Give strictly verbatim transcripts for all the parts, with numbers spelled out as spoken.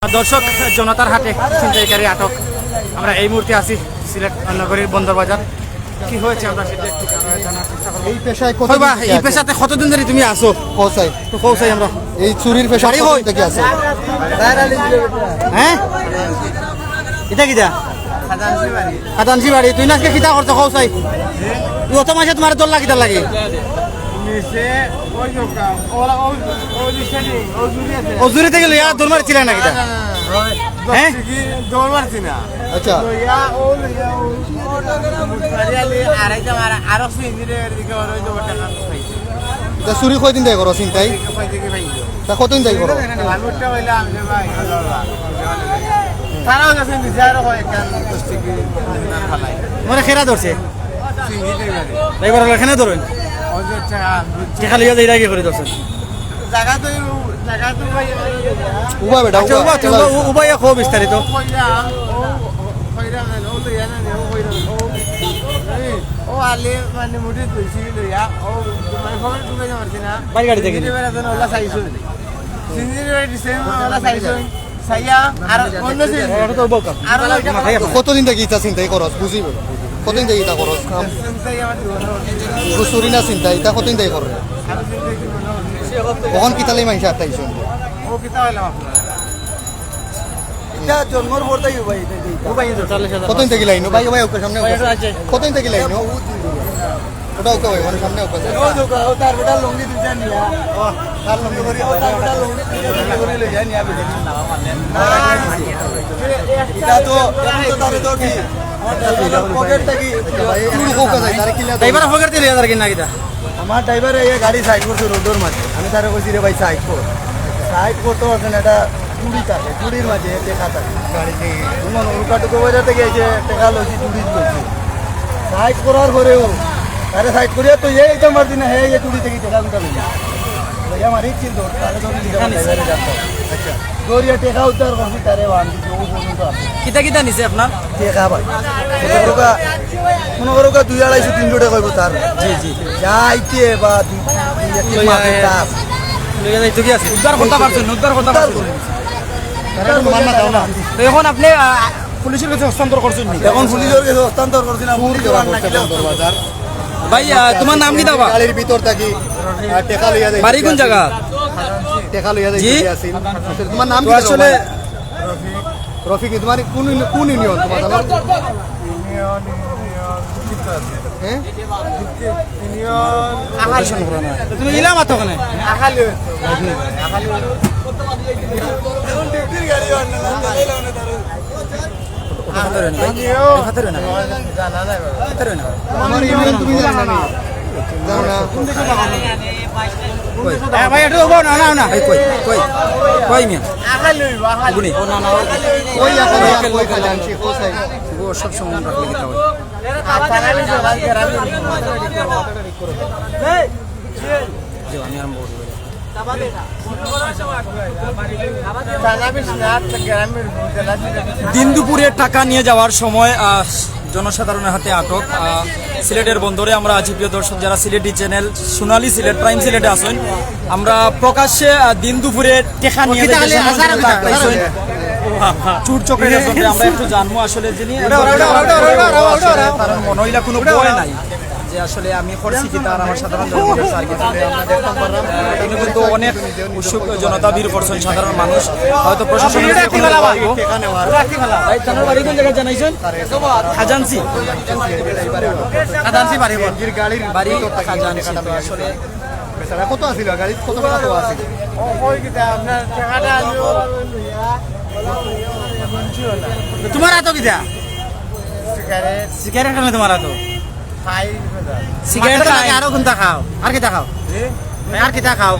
দর্শক, জনতার হাটে ছিনতাইকারী আটক। আমরা এই মুহূর্তে আছি সিলেট নগরীর বন্দর বাজার। কি হয়েছে আমরা সেটা একটু জানার চেষ্টা করবো। এই পেশায় কতদিন কইবা, থেকে এই আছেন? পেশাতে কতদিন ধরে তুমি আছো? কসাই। তো কসাই আমরা। এই চুরির পেশা বাড়ি কতদিন কই? থেকে আছে? হ্যাঁ? এটা কিতা? কাদানসি বাড়ি। তুই না আজকে কিতা করতে কসাই? তুই অত মাসে তোমার দল লাগিতা লাগে? নিচে ওই দোকান, ওরা ওই, ওই নিচে নেই, ওই দূরে আছে। ও জুড়ি থেকে লইয়া দৌড় মারছিলা না কিতা? না, না, না, না। হ্যাঁ? দশ টিকি দৌড় মারছি না। আচ্ছা। লইয়া, ও লইয়া, ও, ও, আরে, আরে, আড়াইটা মারা, আরো সিন্দিরে এর দিকে ওর ওই দোকানটা খান খাইছে। তা চুরি কয়দিন থেকে করো ছিনতাই? ওই দিকে পাইলো। তা কতদিন থেকে করো? আমি উঠতে পারলাম যে ভাই, আল্লাহ, আল্লাহ। তারাও গেছে নিচে আরো কয়েকটা দশ টিকি ফালাই। তোমার খেরা ধরছে? সিন্দিরে বাড়ি। এবার হলো এখানে ধরেন। ওই যে টাকা, টেকা লইয়া যাইরা কি করে ধরছেন? জায়গা তো, জায়গা তো ভাই, উবা বেটা, আচ্ছা, উবা, উবা, তুই উবা। উবা, উবা, ইয়া, খুব বিস্তারিত। ও কইরা, ও, ও কইরা, ও লইয়া না, ও কইরা, ও, এই, ও আলে মানে মুঠি তুলছি লইয়া, ও মানে খবর ঢুকে যাওয়ার না। বাইর গাড়ি থেকে। সিন্দিরে বেড়াতে না, ওলা চাইছো। সিন্দিরে বেড়াতে ওলা চাইছো। সাইয়া, আর অন্য সিন। ওটা তো বউকা। আর ওটা মাথায় আছে। কতদিন থেকে ইটা ছিনতাই করস? বুঝি বল। কতদিন থেকে ইটা করস? কাম? ছিনতাই আমার জীবনে হচ্ছে। তো চুরি না ছিনতাই, ইটা কতদিন থেকে করস? আমি ছিনতাই জীবনে হচ্ছে। কখন কিতালে মাইনষে আটকাইছো? ও কিতা হইলাম আপনার? ইটা জন্মর পর থাকি ভাই, ইটা, ইটা। কতদিন থেকে লাইনো? ভাই, ভাই, ওকে সামনে ওকে। কতদিন থেকে লাইনো? ওটা ওকে ভাই, ওখানে সামনে ওকে। ও দোকা, ও তার বেটা লুঙ্গি দুইটা নিয়া। ও, তার লুঙ্গি ধরি, ও তার বেটা লুঙ্গি দুইটা নিয়া ধরি লই যায় নিয়া বেটা। ইটা তো, ইটা তো তারে ধরছি। পকেট থাকি। চুর কোকা যায়, তারে কিলা। ড্রাইভার পকেট থেকে লইয়া যার কিনা কিতা? আমার ড্রাইভারে এই গাড়ি সাইড করছে রোডর মাঝে। আমি তারে কইছি, "রে ভাই, সাইড কর।" সাইড করতে পারছে না, এটা চুড়ি থাকে, চুড়ির মাঝে টেকা থাকে। গাড়িতে মনে করো কাটুকো বাজার থেকে এই যে টেকা লইছি, চুড়ি লইছি। সাইড করার পরেও তারে সাইড করিয়া তো এই তো মারছি না, হ্যাঁ, এই চুড়ি থেকে টেকা উঠা লইয়া। লইয়া মারি ছিল তো, তারে ধরে দিতে পারছে, এবারে যাচ্ছে। আচ্ছা। ধরিয়া টেকা উদ্ধার করছি, তারে বান্ধি, ও পর্যন্ত আছে। কিতা কিতা নিছে আপনার? টেকা ভাই। মনে করো কা-, মনে করো কা দুই আড়াইশো, তিনশো টেকা হইব তার। জি, জি। যা আইতে বা দুই, দুই এক লইয়া মাসের কাজ। লইয়া যাইতো কি আছে? উদ্ধার করতে পারছেন, উদ্ধার করতে উদ্ধার পারছেন। করে। তারা তো মামলা দাও না। তো এখন আপনি, আহ, পুলিশের কাছে হস্তান্তর করছেন নি? এখন পুলিশের কাছে হস্তান্তর করছি না, পুলিশ ওরা না কিনা। ভাই, আহ, তোমার নাম কিতা বা? গাড়ির ভিতর থাকি, আহ, টেকা লইয়া যাই। বাড়ি কোন জায়গা? টেকা লইয়া যাই জি? আছি। তোমার নাম তো কিতা আসলে ভাই? রফিক, তোমার কোন ইউনি-, কোন ইউনিয়ন তোমার? ইউনিয়ন, ইউনিয়ন, কিতা আছে? হ্যাঁ? ইউনিয়ন, আহালি। তুমি ইলা মাতো কেনে? আহালি। আহালি। এখন ডিউটির গাড়ি অন্য না, চালাইলাম না তার। কথা ধরে না, ভাই। কথা ধরে না। জানা নাই বাবা। কথা ধরে না। আমার ইউনিয়ন তুমি জানো না নি? জানো না? কই? এ ভাই, একটু উবাও না, না, না। এই কই, কই, কই মিয়া? আহালি, আহালি। গুনি। ও না, না, ও কই, এখন কই খাজানচি, কোথায়? ও সব সময় রাখলে কিতা হয়? যে আমি আরম্ভ করি। দিন দুপুরে টাকা নিয়ে যাওয়ার সময়, আহ, জনসাধারণের হাতে আটক। আহ, সিলেটের বন্দরে আমরা আছি, প্রিয় দর্শক, যারা সিলেটি চ্যানেল সোনালী সিলেট, প্রাইম সিলেটে আছেন। আমরা প্রকাশ্যে, আহ, দিন দুপুরে টেকা নিয়ে যাইতে সময় আটকাইছেন। চুর চক্রের সঙ্গে আমরা একটু জানবো আসলে যিনি কারণ মনে হইলা কোনো ভয় নাই। যে আসলে আমি করছি কি তার আমার সাধারণ জনগণের সার্ভিস। আমরা দেখতাম পারলাম, এখানে কিন্তু অনেক উৎসুক জনতা ভিড় করছেন, সাধারণ মানুষ। হয়তো প্রশাসনের কাছে কোনো দাওয়া হইব। ভাই, তার বাড়ি কোন জায়গায় জানাইছেন? খাজানসি। খাজানসি বাড়ি কোন? বাড়ি খাজানসি। তো আসলে বেচারা কত আছিল? গাড়ি কত টাকা তো আছিল? ও, ওই কিতা, আপনার টাকাটা আনলো, ওলা লইয়া, ওলা লইয়া, ওলা লইয়া, বুঝছি ওলা। তোমার আতো কিতা? সিগারেট। সিগারেট কেনে তোমার আতো? খাই, বেটা। সিগারেট খাই। আরো কোনটা খাও? আর কিতা খাও? জি? আর কিতা খাও?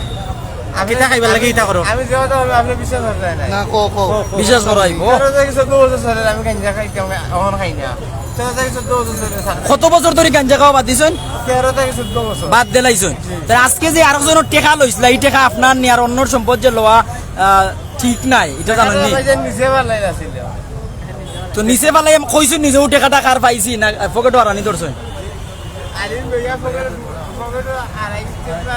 আমি কিতা খাইবার লাগি ইতা করো? আমি যেহেতু, আপনি বিশ্বাস করতে না। না, কো, কো। বিশ্বাস করাইবো। তেরো থেকে চোদ্দ বছর চলে, আমি গাঞ্জা খাই, কেমন, এখন খাই না। তেরো থেকে চোদ্দ বছর চলে, স্যার। কত বছর ধরে গাঞ্জা খাওয়া বাদ দিছেন? তেরো থেকে চোদ্দ বছর। বাদ দিলাইছেন। জি। তাহলে আজকে যে আরেকজনের টেকা লইছিলা, এই টেকা আপনার নি আর অন্যর সম্পদ যে লওয়া, আহ, ঠিক নাই, এটা জানেন নি? ভাই, যে নিচে ফালাই আছিল। তো নিচে ফালাই আমি কইছি, নিজেও টেকাটা কার পাইছি না, পকেটও হারানি ধরছেন। আরে ভাইয়া, পকেট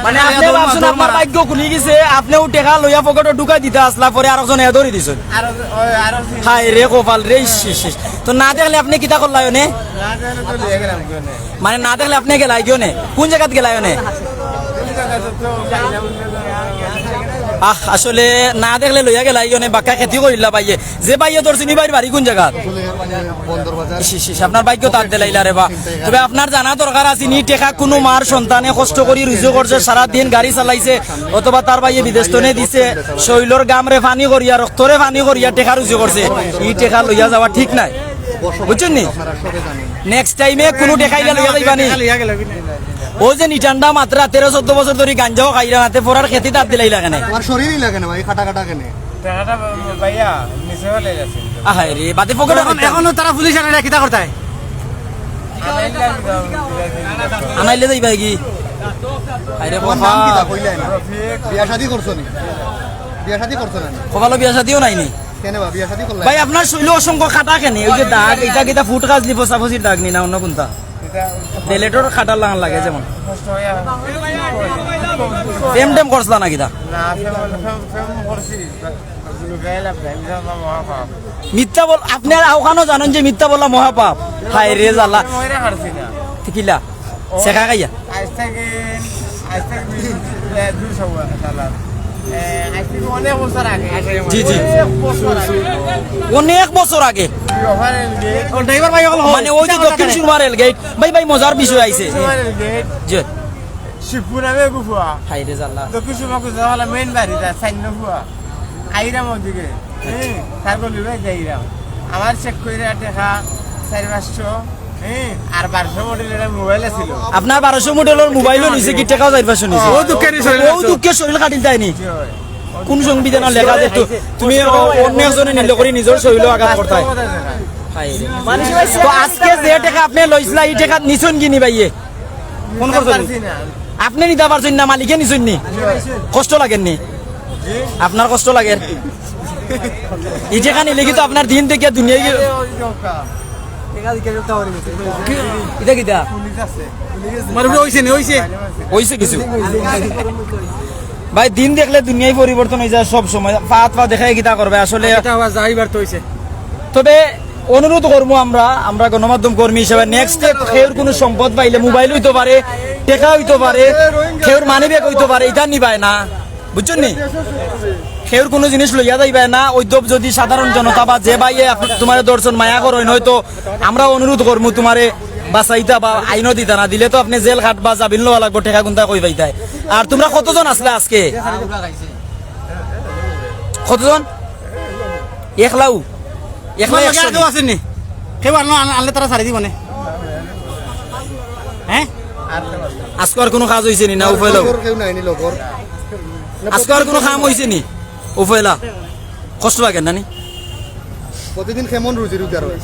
মানে, আপনে ভাবছইন আপনার ভাগ্য খুলি গেছে, আপনে অউ টেকা লইয়া পকেটো ঢুকাই দিতা আছলা, পরে আরকজনে ধরি দিছইন। আরো, ওই, আরো ছিল। হায় রে কপাল রে, ইস, ইস, ইস। তো না দেখলে আপনে কিতা করলা অনে? না দেখলে তো লিয়ে গেলাম গিয়া অনে। মানে, না দেখলে আপনে গেলায় গিয়া অনে? কুন জাগাত গেলায় অনে? কুন জাগাত তো, তো গেলাম। আহ, আসলে না দেখলে লইয়া গেলায় গিয়া অনে, বাক্কা ক্ষতি করিলা ভাইয়ে। যে ভাইয়ে ধরছইন, ই ভাইর বাড়ি কুন জাগাত? ইস, ইস, ইস, আপনার ভাগ্য তার দিলাইলা রে বা। তবে আপনার জানা দরকার আছে নি, টেকা কুনু মার সন্তানে কষ্ট করি রুজি করছে, সারা দিন গাড়ি চালাইছে, অথবা তার ভাইয়ে বিদেশ তনে দিছে, শরীলর গামরে পানি করিয়া, রক্তরে পানি করিয়া টেকা রুজি করছে, ই টেকা লইয়া যাওয়া ঠিক নায়, বুঝছইন নি? নেক্সট টাইমে কুনু টেকা ইলা লইয়া যাইবা নি। অউ যে নিটান্ডা মাতরা, তেরো চৌদ্দ বছর ধরি গাঞ্জাও খাইরা না, তে পরার ক্ষতি তার দিলাইলা কেনে? আমার শরীরই লাগে না ভাই, কাটা কাটা কেনে? টেকাটা ভাইয়া নিচে ফেলে গেছে। আহায় রে, বাদে পকেট এখন, এখনো তারা পুলিশ আনাইলে কিতা করতায়? আনাইলে যাইবা কি? আরে আমার নাম কিতা কইলাই না? রফিক। বিয়া শাদি করছো নি? বিয়া শাদি করছো না? কপালো বিয়া শাদিও নাই নি? কেনে বা বিয়া শাদি করলাই? ভাই, আপনার শরীলো অসংখ্য কাটা কেনে? অউ যে দাগ, ইটা কিতা ফুট কাজলি ফসাফসির দাগ নি না অন্য কুনতা? এটা বেলেটর কাটার লাখান লাগে যেমন। কষ্ট হইয়া। প্রেম টেম করছলা না কিতা? না, প্রেম, প্রেম, প্রেম করছি। লুকাইলাম না, এটা আমার মহাপাপ। মিথ্যা বল, আপনে অখানও জানইন যে মিথ্যা বলা মহাপাপ। হায় রে জ্বালা। মরে হারছি না। তে কিলা? ও। ছেকা খাইয়া? আজ থেকে, আজ থেকে দুই, এ, দুই সপ্তাহ চালার। এ, আজ থেকে অনেক বছর আগে। জি, জি। অনেক বছর আগে। অনেক বছর আগে। ও, ড্রাইভার ভাই, অকল মানে, অউ যে দক্ষিণ সুরমা রেলগেট। ভাই, ভাই, মজার বিষয় আইছে। সুরমা রেলগেট। জি। শিবপুর নামে গুফা। হায় রে জ্বালা। দক্ষিণ সুরমা গুফা হলো মেইন বাড়ি, তার সাইন গুফা। আইরাম ওদিকে। হ্যাঁ, তার গলি ভাই যাইরাম। আমার চেক কইরা টেকা চাইর পাঁচশো, হ্যাঁ, আর বারোশো মডেলর একটা মোবাইল আছিল। আপনার বারোশো মডেলর মোবাইলও নিছে, কি টেকাও চাইর পাঁচশো নিছে? ও দুঃখে নি শরীল ও দুঃখে শরীল কাটিল তাই নি? জি ভাই। কোন সংবিধানো লেখা যে তু-, তুমি অ-, অন্য একজনে নিলে করি নিজর শরীলো আঘাত করতায়? হায় রে। তো আজকে যে টেকা আপনে লইছলা, ই টেকা নিছইন কি নি ভাইয়ে? ফোন করছইন? পারছি না। আপনে নিতা পারছইন না, মালিকে নিছইন নি? কষ্ট লাগের নি? আপনার কষ্ট লাগের? ই টেকা নিলে কিন্তু আপনার দিন দেখিয়া দুনিয়া গেল। ইটা কিতা? মানে, অইছে নি, অইছে? অইছে কিছু। ভাই, দিন দেখলে দুনিয়াই পরিবর্তন অই যায় সব সময়। ফাত ফাত দেখাই কিতা করবে আসলে? এটা আবার যাইবার তো অইছে। তবে অনুরোধ করমু আমরা, আমরা গণমাধ্যম কর্মী হিসাবে, নেক্সটে কেউর কুনু সম্পদ পাইলে, মোবাইল অইতো পারে, টেকা অইতো পারে, কেউর মানি ব্যাগ অইতো পারে, ইতা নিবায় না, বুঝছইন নি? কেউর কুনু জিনিস লইয়া যাইবায় না। অউ তো যদি সাধারণ জনতা বা যে ভাইয়ে আপনে, তুমারে ধরছইন মায়া করইন, অয়তো আমরা অনুরোধ করমু তুমারে বাঁচাইতা বা আইনও দিতা না, দিলে তো আপনে জেল খাটবা, জামিন লওয়া লাগবো, টেকা কুনতা কই পাইতায়? আর তুমরা কতজন আছলা আজকে? কতজন? একলাউ? একলাউ আপনার লগে আর একশো কেউ নি? আছেন নি? কেউ আনলো, আন-, আনলে তারা ছাড়ি দিব নে। হ্যাঁ? আজকে আর কুনু কাজ অইছে নি? না, উফাইলাউ? কেউ নাই নি লগর? আজকে আর কুনু কাম অইছে নি? উফাইলা? কষ্ট লাগে না নি? প্রতিদিন কেমন রুজি রোজগার হয়?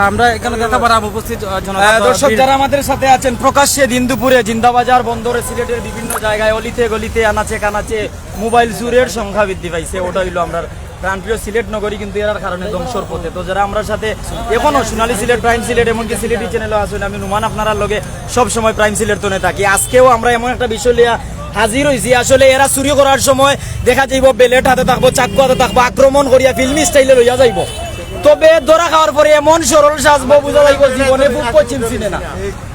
আমরা এখানে দেখতে পারাম উপস্থিত, আহ, জনতা আহ, দর্শক, যারা আমাদের সাথে আছেন, প্রকাশ্যে দিন দুপুরে জিন্দাবাজার বন্দরে সিলেটের বিভিন্ন জায়গায় অলিতে গলিতে আনাচে কানাচে মোবাইল চুরের সংখ্যা বৃদ্ধি পাইছে। ওটা অইলো আমরার প্রাণপ্রিয় সিলেট নগরী, কিন্তু এরার কারণে ধ্বংসর পথে। তো যারা আমরার সাথে এখনো সোনালী সিলেট, প্রাইম সিলেট, এমনকি সিলেটি চ্যানেলও আছইন, আমি নুমান আপনারার লগে সব সময় প্রাইম সিলেট তনে থাকি। আজকেও আমরা এমন একটা বিষয় লইয়া হাজির অইছি, আসলে এরা চুরি করার সময় দেখা যাইবো বেলেট হাতে থাকবো, চাক্কু হাতে থাকবো, আক্রমণ করিয়া ফিল্মি স্টাইলে লইয়া যাইবো। তবে ধরা খাওয়ার পরে এমন সরল সাজবো, বুঝা যাইবো জীবনে পূব পশ্চিম চিনে না।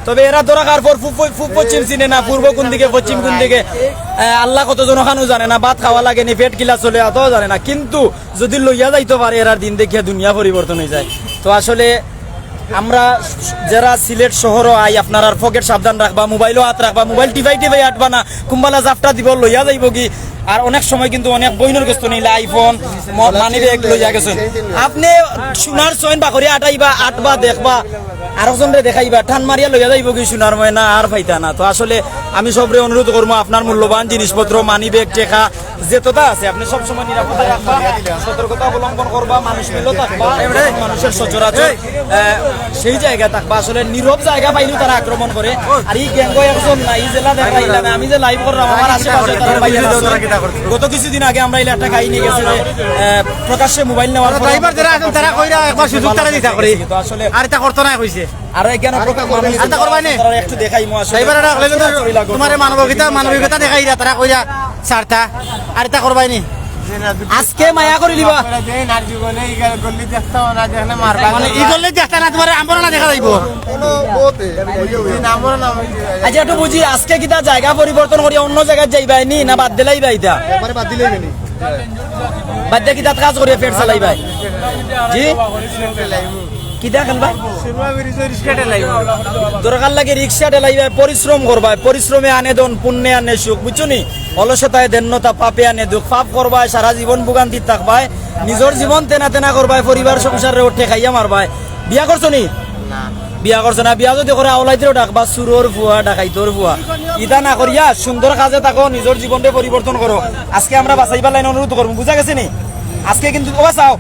তবে এরা ধরা খাওয়ার পর পূব, পূব পশ্চিম চিনে না, পূর্ব কোন দিকে, পশ্চিম কোন দিকে, আহ, আল্লাহ কত জনখানও জানে না, ভাত খাওয়া লাগে নি, পেট কিলা চলে, অতও জানে না। কিন্তু যদি লইয়া যাইতো পারে, এরার দিন দেখিয়া দুনিয়া পরিবর্তন অই যায়। তো আসলে আমরা যারা সিলেট শহরও আই, আপনারার পকেট সাবধান রাখবা, মোবাইলও হাত রাখবা, মোবাইল টিপাই টিপাই আটবা না, কুম্বালা জাফটা দিব, লইয়া যাইবো কি। আর অনেক সময় কিন্তু অনেক বইনর গেছ তনে ইলা আইফোন, ম-, মানি ব্যাগ লইয়া গেছইন। আপনে সোনার চইন বাকরি আটাইবা, আটবা, দেখবা, আরকজনরে দেখাইবা, টান মারিয়া লইয়া যাইবো কি সোনার ময়না আর পাইতা না। তো আসলে আমি সবরে অনুরোধ করমু, আপনার মূল্যবান জিনিসপত্র, মানি ব্যাগ, টেকা, যেততা আছে, আপনে সব সময় নিরাপত্তা রাখবা, সতর্কতা অবলম্বন করবা, মানুষ মিলও থাকবা, মানুষের সচরাচর, আহ, সেই জায়গা থাকবা। আসলে নীরব জায়গা পাইলেও তারা আক্রমণ করে। আর ই গ্যাংগো একজন না, ই জেলা দেখাইলাম, আমি যে লাইভ করলাম, আমার আশেপাশে তারা পাইয়া না। গত কিছুদিন আগে আমরা ইলা একটা কাহিনী গেছে যে, আহ, প্রকাশ্যে মোবাইল নেওয়ার পরে ড্রাইভার যারা আছেন, তারা কইরা একবার সুযোগ তারা দিতা করি। তো আসলে আর এটা করতো না কইছে। আর এখানে আর এটা করবা নি? আর এটা করবা নি? তারা একটু দেখাইমু আসলে। ড্রাইভার এরা হলে কিন্তু তোমার মানবিকতা, মানবিকতা দেখাইরা, তারা কইরা ছাড়তা। আর এটা করবাই নি? আজকে মায়া করি লিবা। মানে, ই করলে দেখতা না, তোমার আমরা না দেখা যাইবো। আচ্ছা, একটু বুঝি, আজকে কিতা জায়গা পরিবর্তন করি অন্য জায়গায় যাইবাই নি, না বাদ দিলাইবাই ইতা? একবারে বাদ দিলাইবাই নি। বাদ দিয়া কিতা কাজ করিয়া পেট চালাইবাই? জি? কিতা খেলবাই? দরকার লাগে রিক্সা ঠেলাইবায়, পরিশ্রম করবায়, পরিশ্রমে আনে ধন, পুণ্যে আনে সুখ, বুঝছো নি? অলসতায় দেন্যতা, পাপে আনে দুঃখ, পাপ করবায়, সারা জীবন ভোগান্তিত থাকবায়, নিজর জীবন তেনা তেনা করবায়, পরিবার সংসাররে ঠেকাইয়া মারবায়। বিয়া করছো নি? না। বিয়া করছো না, বিয়া যদি করে আওলাইতরে ডাকবা, চুরর ফুয়া, ডাকাইতর ফুয়া। ইতা না করিয়া সুন্দর কাজে থাকো, নিজর জীবনরে পরিবর্তন করো। আজকে আমরা বাঁচাইবার লাইন অনুরোধ করবো, বুঝা গেছে নি? আজকে কিন্তু, ও চাও,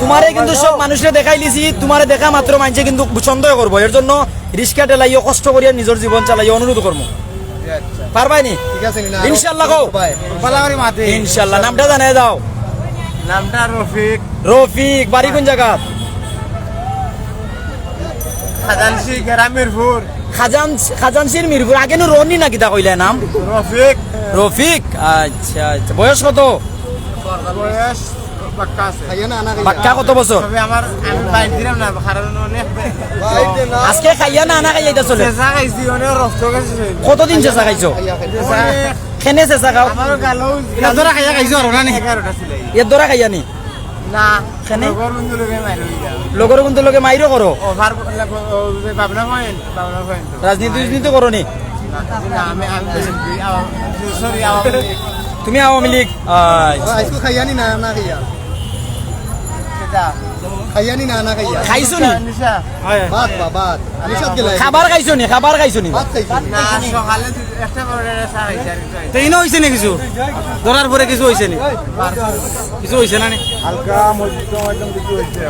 তোমারে কিন্তু সব মানুষরে দেখাইলিছি, তোমারে দেখা মাত্র মানষে কিন্তু সন্দেহ করবো। এর জন্য রিক্সা ঠেলাইও কষ্ট করিয়া নিজর জীবন চালাইও অনুরোধ করবো। আচ্ছা। পারবাই নি? ঠিক আছে নি? না, ইনশাল্লাহ কও। ভাই। বালা করি মাতে। ইনশাল্লাহ। নামটা জানাই দাও। নামটা রফিক। রফিক, বাড়ি কোন জায়গা? খাজানশি, গ্রাম মিরপুর। খাজান-, খাজানশির মিরপুর। আগে নু রনি না কিতা কইলা নাম? রফিক। রফিক? আচ্ছা, আচ্ছা। বয়স কত? বয়স বাক্কা আছে। খাইয়া না, না খাইয়া? বাক্কা কত বছর? তবে আমার, আমি বাইর দিলাম না, কারণ অনেক আজকে খাইয়া না, না খাইয়া এটা চলে? চেঁচা খাইছি, অনেক রক্ত গেছে। কতদিন চেঁচা খাইছো? খাইয়া, খাইয়া। চেঁচা। কেনে চেঁচা খাও? আমার গালো এর দ্বারা খাইয়া খাইছো আর না নি? এগারোটা ছিল। এর দ্বারা খাইয়া নি? না, কেনে? লগর বন্ধু লগে মাইর হইয়া। লগর বন্ধু লগে মাইরও করো? ও, ভার-, ও, যে ভাবনা পয়েন্ট, ভাবনা পয়েন্ট। রাজনীতি, রাজনীতি করো নি? না, না, আমি, আমি বিএনপি, আওয়ামী, সরি, আওয়ামী লীগ। তুমি আওয়ামী লীগ? আচ্ছা। আইজকু খাইয়া নি না, না খাইয়া? সেটা। খাইয়া নি না, না খাইয়া? খাইছো নি? নিশা। ভাত বা ভাত। নিশাত গেলাই। খাবার খাইছো নি? খাবার খাইছো নি? ভাত খাইছি। না, সকালে একটা বড় চা খাইছি আর কি। তো ইনো হইছে নি কিছু? ধরার পরে কিছু হইছে নি? কিছু হইছে না নি? হালকা মসজিদ একদম কিছু হইছে।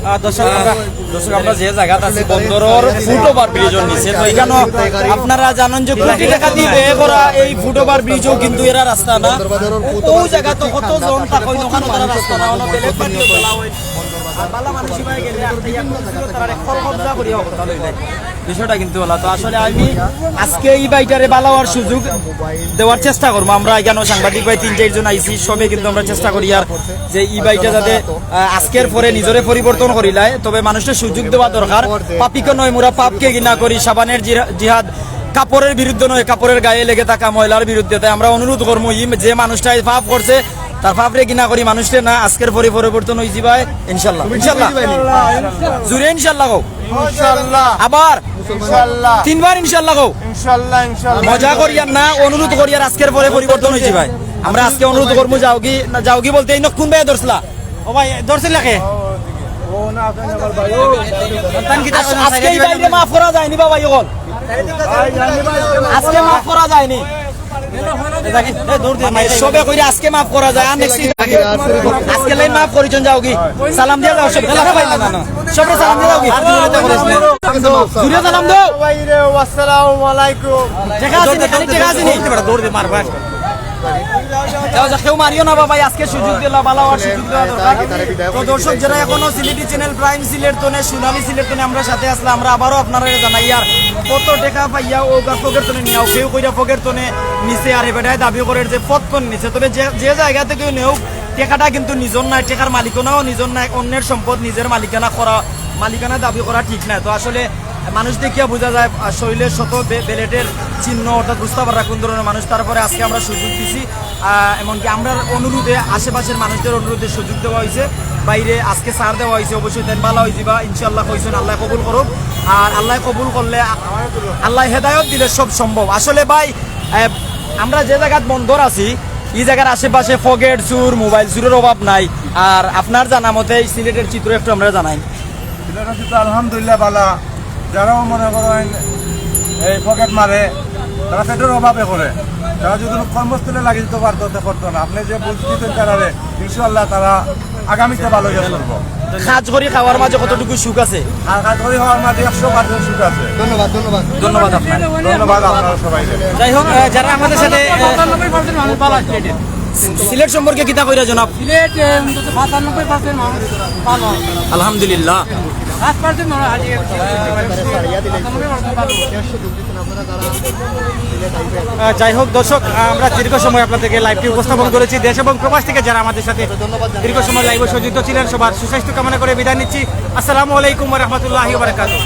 আহ, দর্শক, আমরা, দর্শক, আমরা যে জায়গাত আছি, বন্দরর ফুটওভার ব্রিজর নিচে, তো এখানো আপনারা জানেন যে কোটি টাকা দিয়ে ব্যয় করা এই ফুটওভার ব্রিজও কিন্তু এরা রাস্তা না। ও জায়গা তো কত জন থাকইন, ওখানো তারা রাস্তা না, ওখানো বেলেগ পার্টিও চলা হয়। আর বালা মানুষ ইবায় গেলে আর তারা খল কবজা করিয়া কথা লইলে। বিষয়টা কিন্তু ওলা। তো আসলে আমি আজকে ই ভাইটারে বালা অওয়ার সুযোগ দেওয়ার চেষ্টা করমু। আমরা এখানো সাংবাদিক ভাই তিন চাইরজন আইছি, সবে কিন্তু আমরা চেষ্টা করি আর যে ই ভাইটা যাতে, আহ, আজকের পরে নিজরে পরিবর্তন করিলায়, তবে মানুষরে সুযোগ দেওয়া দরকার। পাপীকে নয়, মোরা পাপকে ঘৃণা করি, সাবানের জিরা-, জিহাদ কাপড়ের বিরুদ্ধে নয়, কাপড়ের গায়ে লেগে থাকা ময়লার বিরুদ্ধে। তাই আমরা অনুরোধ করমু, ই যে মানুষটায় পাপ করছে, তার পাপরে ঘৃণা করি, মানুষরে না, আজকের পরে পরিবর্তন হইযিবায়, ইনশাল্লাহ। ইনশাল্লাহ। জুরে ইনশাল্লাহ কও। ইনশাল্লাহ। আবার? ইনশাল্লাহ। তিনবার ইনশাল্লাহ কও। ইনশাল্লাহ, ইনশাল্লাহ। মজা করিয়ার না, অনুরোধ করিয়ার, আজকের পরে পরিবর্তন হইযিবায়। আমরা আজকে অনুরোধ করমু, যাওগি, না, যাওগি বলতে ইনো কোন ভাইয়ে ধরছলা? ও ভাই, ধরছলা কে? আজ-, আজকে ই ভাইরে মাফ করা যায়নি বাবা, ইগল। আজকে মাফ করা যায়নি। মানে, সবে কইরা আজকে মাফ করা যায়, আর next time আজকে লাইন মাফ করিছইন, যাওগি। সালাম দিয়া যাও সব। না, না, না, না। সবরে সালাম দিয়া যাওগি। জুরে সালাম দাও। ভাই রে, আসসালামু আলাইকুম। টেকা আছে নি? খালি টেকা আছে নি? দৌড় দে, মার ভাই। যাও, যাও, কেউ মারিও না বাবা, আজকে সুযোগ দিলা, বালা অওয়ার সুযোগ দেওয়া দরকার। তো দর্শক, যারা এখনো সিলেটি চ্যানেল প্রাইম সিলেট তনে, সোনালী সিলেট তনে আমরার সাথে আছলা, আমরা আবারও আপনারারে জানাইয়ার কত টেকা পাইয়া ও গাছ ফকের তনে নিয়াও, কেউ কইরা ফকের তনে নিছে, আর এ বেটায় দাবি করের যে ফত তনে নিছে। তবে যে, যে জায়গা থেকে নেউক, টেকাটা কিন্তু নিজর নায়, টেকার মালিকানাও নিজর নায়, অন্যের সম্পদ নিজের মালিকানা করা, মালিকানা দাবি করা ঠিক নায়। তো আসলে মানুষ দেখিয়া বুঝা যায়, আহ, শরীরে শত বে-, ব্লেডের চিহ্ন, অর্থাৎ বুঝতা পাররা কোন ধরনের মানুষ। তারপরে আজকে আমরা সুযোগ দিছি, আহ, এমনকি আমরার অনুরোধে, আশেপাশের মানুষদের অনুরোধে সুযোগ দেওয়া হইছে। ভাইরে আজকে ছাড় দেওয়া হইছে, অবশ্যই তাইন বালা হইযিবা, ইনশাআল্লাহ কইছইন, আল্লায় কবুল করুক। আর আল্লায় কবুল করলে, আ-, আল্লায় হেদায়ত দিলে সব সম্ভব। আসলে ভাই, আহ, আমরা যে জাগাত বন্দর আছি, ই জাগার আশেপাশে ফকেট চুর, মোবাইল চুরের অভাব নাই। আর আপনার জানা মতে এই সিলেটের চিত্র একটু আমরারে জানাইন। সিলেটের চিত্র আলহামদুলিল্লাহ বালা। যারাও মনে করেন এই ফকেট মারে, তারা পেটের অভাবে করে। তারা যদি কোনো কর্মস্থলে লাগিয়ে দিতে পারতো, তে করতো না। আপনি যে বুঝ দিতেন তারারে, ইনশাআল্লাহ তারা আগামীতে ভালো ইয়ে করবো। কাজ করি খাওয়ার মাঝে কতটুকু সুখ আছে? আর কাজ করি খাওয়ার মাঝে একশো পার্সেন্ট সুখ আছে। ধন্যবাদ, ধন্যবাদ। ধন্যবাদ আপনার। ধন্যবাদ আপনারা সবাই। যাই হোক, আহ, যারা আমাদের সাথে, আহ, পঁচানব্বই পার্সেন্ট মানুষ ভালো আছে। সিলেট সম্পর্কে কিতা কইরা জনাব? সিলেট, এ, অন্তত পঁচানব্বই পার্সেন্ট মানুষ ভালো। আলহামদুলিল্লাহ। পাঁচ পার্সেন্ট মানুষ আজ, এ, পঁচানব্বই পার্সেন্ট ভালো। আহ, যাই হোক দর্শক, আমরা দীর্ঘ সময় আপনাদেরকে লাইভটি উপস্থাপন করেছি। দেশ এবং প্রবাস থেকে যারা আমাদের সাথে দীর্ঘ সময় লাইভে সংযুক্ত ছিলেন, সবার সুস্বাস্থ্য কামনা করে বিদায় নিচ্ছি। আসসালামু আলাইকুম ওয়া রাহমাতুল্লাহি ওয়া বারাকাতুহু।